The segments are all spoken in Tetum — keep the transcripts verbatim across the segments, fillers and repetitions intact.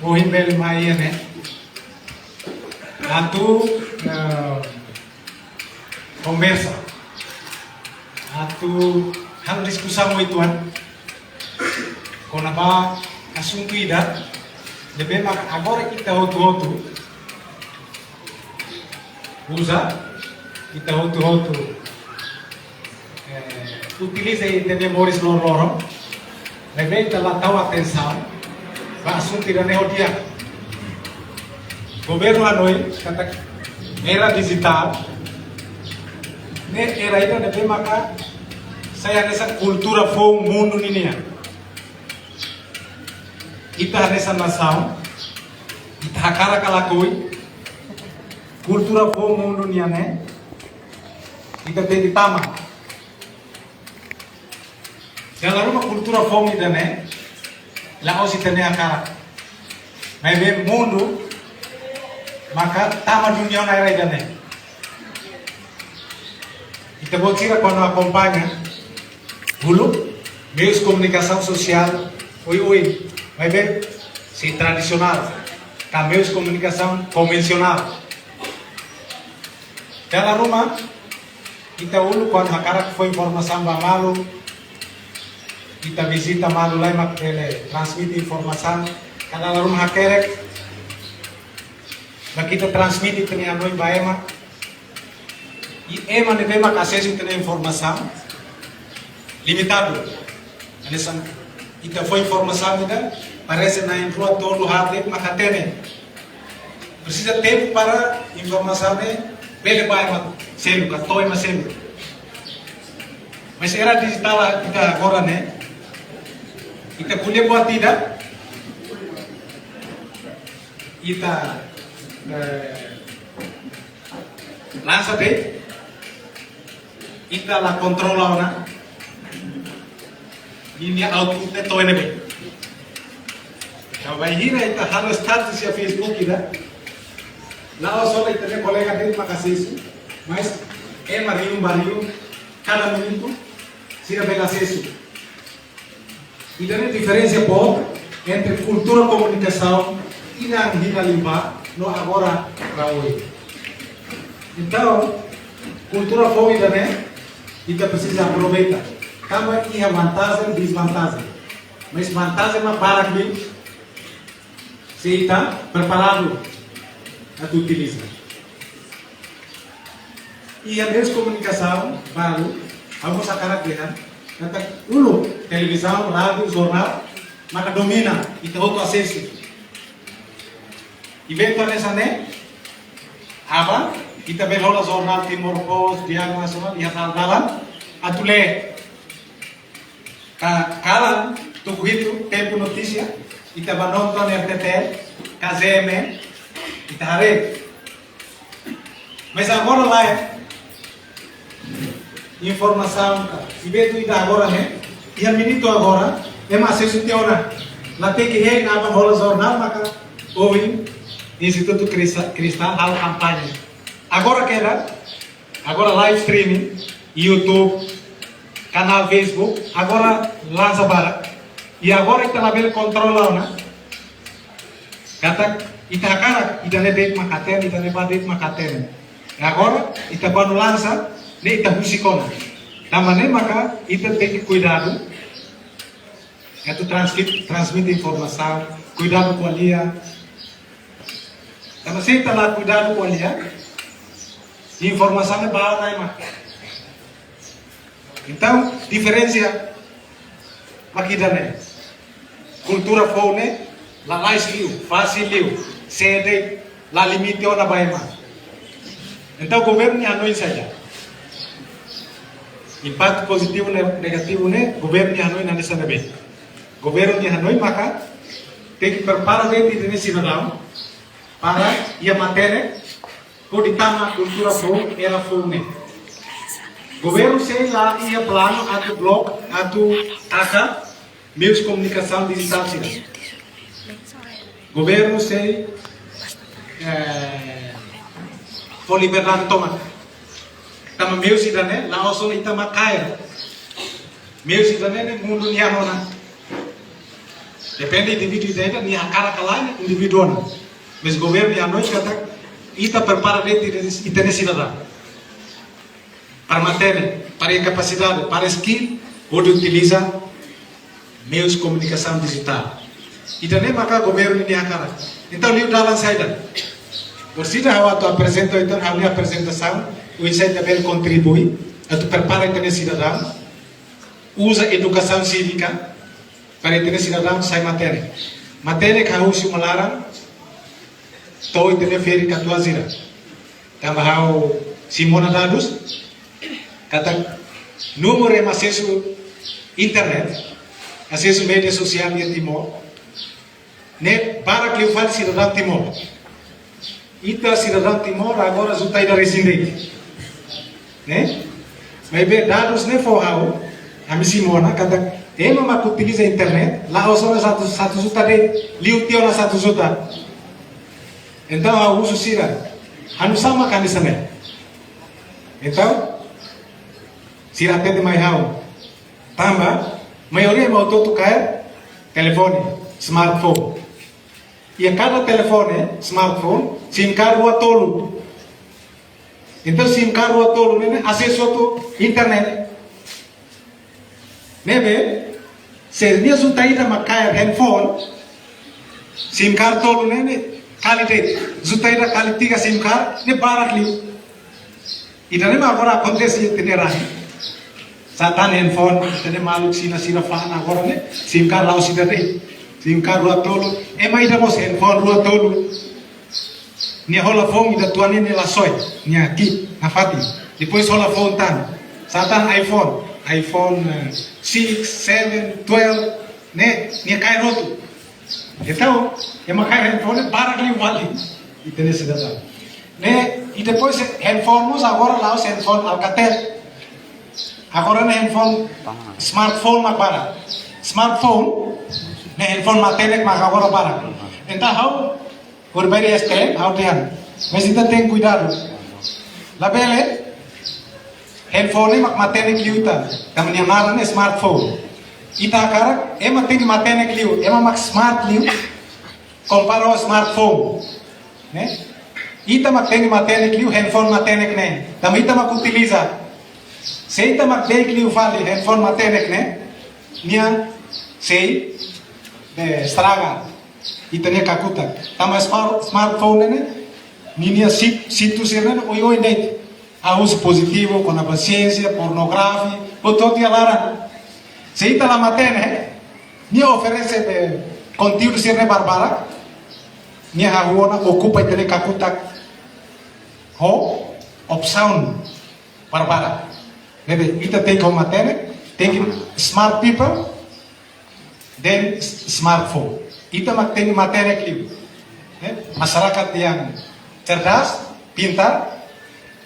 Ohin bele mai iha ne'e atu, eh, konversa, atu halo diskusaun uitoan kona-ba asuntu ida ne'ebé mak agora ita hotu-hotu uza, ita hotu-hotu, eh, utiliza ita-nia moris loroloron, maibé ita la tau atensaun ba asuntu ida ne'e ho di'ak. Governu hanoin katak era dijitál ne'e era ida ne'ebé maka sai hanesan kultura foun mundu ninian. Ita hanesan nasaun, ita hakarak ka lakohi, kultura foun mundu nian ne'e ita tenke tama. Dala ruma kultura foun ida-ne'e la'ós ita-nia hakarak, maibé mundu maka tama dunia ona era ida-ne'e. Ita-boot sira kuandu akompaña uluk meius komunikasaun sosiál oioin, maibé sei tradisionál, ka meius komunikasaun konvensionál. Dala ruma ita uluk kuandu hakarak fó informasaun ba malu, ita vizita malu lai mak bele transmite informasaun, ka dala ruma hakerek, mak ita transmite ita-nia hanoin ba ema. I ema ne'ebé mak asesu ita-nia informasaun limitadu. Hanesan ita fó informasaun ida, parese na'in-rua, tolu, haat de'it mak hatene. Presiza tempu para informasaun ne'e bele ba ema seluk, ka to'o ema seluk. Mas era dijitál ita agora ne'e, ita ko'alia buat ida, ita, eh, lansa de'it, ita la kontrola ona ninia output ne'e to'o iha ne'ebé. Entaun bainhira ita halo status iha Facebook ida, la'ós só ita-nia kolega de'it mak asesu, mas ema rihun ba rihun, kada minutu, sira bele asesu. Ida-ne'e diferensa boot entre kultura komunikasaun inan hira liubá no agora ba oin. Entaun, kultura foun ida-ne'e ita presiza aproveita. Tanba iha vantajen, desvantajen. Mas vantajen mak barak liu se ita preparadu atu utiliza. Iha meius komunikasaun balu, ha'u mós hakarak dehan katak uluk televizaun, rádiu, jornál maka domina, ita hotu asesu. Eventu hanesan ne'e, aban, ita bele hola jornál Timor Post, Diário Nacional, iha dalan-dalan atu lee. Ka kalan tuku hitu tempu notísia, ita ba nonton R T T L, ka G M N, ita haree. Mas agora lae, informasaun ka eventu ida agora ne'e, iha minutu agora, ema asesu tiha ona. La tenke hein aban hola jornál maka ohin Institutu Krista-, Kristál halo kampaña. Agora kedas, agora live streaming, YouTube, kanál Facebook, agora lansa barak. I agora ita labele kontrola ona. Katak ita hakarak, ita-nia de'it mak hatene, ita-nia ba de'it mak hatene. I agora, ita kuandu lansa, ne'e ita husik ona. Tanba ne'e maka ita tenke kuidadu atu transmit-, transmite informasaun, kuidadu ko'alia. Tanba se ita la kuidadu ko'alia, informasaun ne'e ba ona ema. Entaun, diferensa mak ida-ne'e. Kultura foun ne'e lalais liu, fasil liu, sede, la limite ona ba ema. Entaun, governu nia hanoin saida? Impaktu pozitivu, ne-, negativu ne'e, governu nia hanoin hanesan ne'ebé? Governu nia hanoin maka tenke prepara de'it ita-nia sidadaun para iha matenek hodi tama kultura foun, era foun ne'e. Governu sei la iha planu atu blok, atu taka meius komunikasaun dijitál sira. Governu sei, eh, fó liberdade tomak. Tanba meius ida-ne'e, la'ós só ita mak kaer. Meius ida-ne'e, ne'e mundu nian ona. Depende indivíduu ida-idak nia hakarak ka lae, indivíduu ona. Mas governu iha hanoin katak ita prepara de'it ita-nia sidadaun para matenek, para iha kapasidade, para skill, hodi utiliza meius komunikasaun dijitál. Ida-ne'e maka governu nia hakarak. Entaun, liu dalan saida? Orsida ha'u atu aprezenta, entaun, ha'u-nia aprezentasaun, oinsá ita bele kontribui atu prepara ita-nia sidadaun, uza edukasaun sívika, para ita-nia sidadaun sai matenek. Matenek hahú husi uma laran to'o ita-nia ferik katuas sira. Tanba ha'u simu ona dadus katak númeru ema asesu internet, asesu média sosiál iha Timor, ne'e barak liu fali sidadaun Timor. Ita sidadaun Timor agora juta ida resin de'it. Ne'e? Maibé dadus ne'e fó ha'u, ami simu ona katak ema mak utiliza internet, la'ós ona satu, satu juta de'it, liu tiha ona satu juta. Entaun, ha'u husu sira, hanusá mak hanesan ne'e? Entaun, sira hatete mai ha'u. Tanba maioria ema hotu-hotu kaer telefone, smartphone. Iha kada telefone, smartphone, SIM card rua tolu. Entaun, SIM card rua tolu ne'e, ne'e asesu atu internet. Ne'ebé, se nia juta ida mak kaer handphone, SIM card tolu ne'e, ne'e kali de'it. Juta ida kali tiga SIM card, ne'e barak liu. Ida-ne'e mak agora akontese iha ita-nia rai. Sá tan handphone, ita-nia maluk Xina sira fa'an agora ne'e, SIM card la'ós ida de'it. SIM card rua tolu, ema ida mós handphone rua tolu. Nia hola foun ida tuan ne'e, nia lasoe, nia ki'ik nafatin. Depois hola foun tan. Sá tan iPhone, iPhone, eh, six, seven, twelve, ne'e, nia kaer hotu. Entaun, ema kaer handphone barak liu fali ita-nia sidadaun. Ne'e, i depois handphone mós agora la'ós handphone Alcatel. Agora ne'e handphone, smartphone mak barak. Smartphone, ne'e handphone matenek mak agora barak. Entaun ha'u, por beri este, ha'u dehan. Mas ita tenke kuidadu. Labele, handphone ne'e mak matenek liu ita. Tanba nia naran ne'e smartphone. Ita hakarak, ema tenke matenek liu, ema mak smart liu, kompara ho smartphone. Ne'e? Ita mak tenke matenek liu handphone matenek ne'e. Tanba ita mak utiliza. Se ita mak deik liu fali handphone matenek ne'e, nia sei, eh, estraga ita-nia kakutak. Tanba smart-, smartphone ne'e, ninia sit-, situs sira ne'e oioin de'it. Hahú husi pozitivu, kona-ba siénsia, pornografia, hotu-hotu iha laran. Se ita la matenek, nia oferese be konteúdu sira ne'e barbarak, nia hahú ona okupa ita-nia kakutak ho opsaun barbarak. Ne'ebé, ita tenke matenek, tenke smart people, then s-, smartphone. Ita mak tenke matenek liu. Eh, masyarakat yang cerdas, pintar,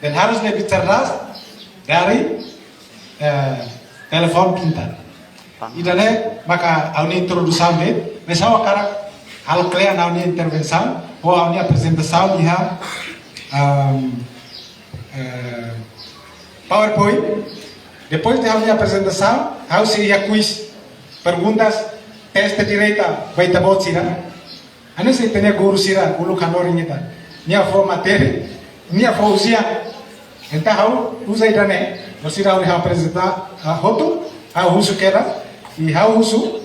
dan harus lebih cerdas dari, eh, telepon pintar. Ida-ne'e maka ha'u-nia introdusaun de'it, mas ha'u hakarak halo kle'an ha'u-nia intervensaun, ou ha'u-nia aprezentasaun iha, ehm, eh, PowerPoint. Depois de ha'u-nia aprezentasaun, ha'u sei iha quiz, perguntas, teste direta ba ita-boot sira. Hanesan ita-nia guru sira uluk hanorin ita. Nia fó matéria, nia fó ujian. Entaun ha'u uza ida-ne'e, no sira ha'u aprezenta, ah, hotu, ha'u husu kedas, i ha'u husu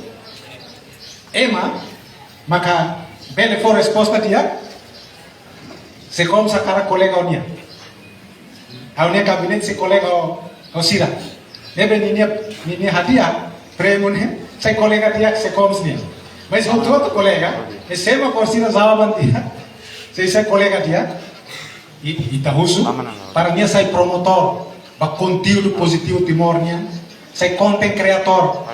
ema maka bele fó resposta di'ak, se komesa hakarak kolega ho nia. Ha'u-nia gabinete sei kolega ho, ho sira. Ne'ebé ninia, ninia hadi'a, prémiu ne'e, sai kolega di'ak, se komesa nia. Mas hotu-hotu kolega, e sema ko sira jawaban di'ak, sei sai kolega di'ak, i, ita husu, para nia sai promotór ba konteúdu pozitivu Timor nian, sai content creator,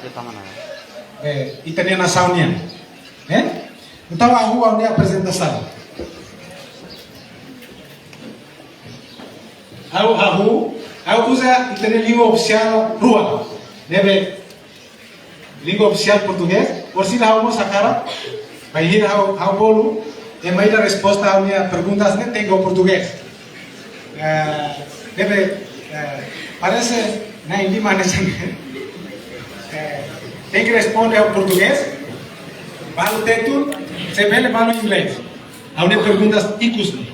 eh, ita-nia nasaun nian. Eh? Entaun, ha'u hahú ha'u-nia aprezentasaun. Ha'u, ha'u, ha'u uza ita-nia língua ofisiál rua. Ne'ebé língua ofisiál portugés, orsida ha'u mós hakarak, bainhira ha'u, ha'u bolu, ema ida resposta ha'u-nia perguntas ne'e tenke ho portugés. Eh, ne'ebé, eh, parese na'in lima ne'e, eh, tenke responde ho portugés. Balu Tetun, se bele balu Inglés. Ha'u-nia perguntas ikus ne'e.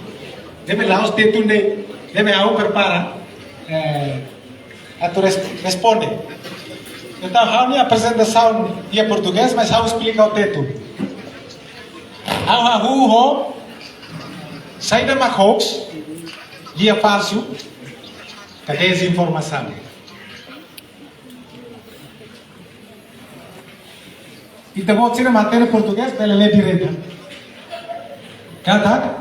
Ne'ebé la'ós Tetun de'it, ne'ebé ha'u prepara, eh, atu res-, responde. Entaun, ha'u-nia aprezentasaun iha portugés, mas ha'u esplika ho Tetun. Ha'u hahú ho saida mak hoax, lia falsu, ka dezinformasaun. Ita-boot sira mak hatene portugés, bele lee direta. Katak,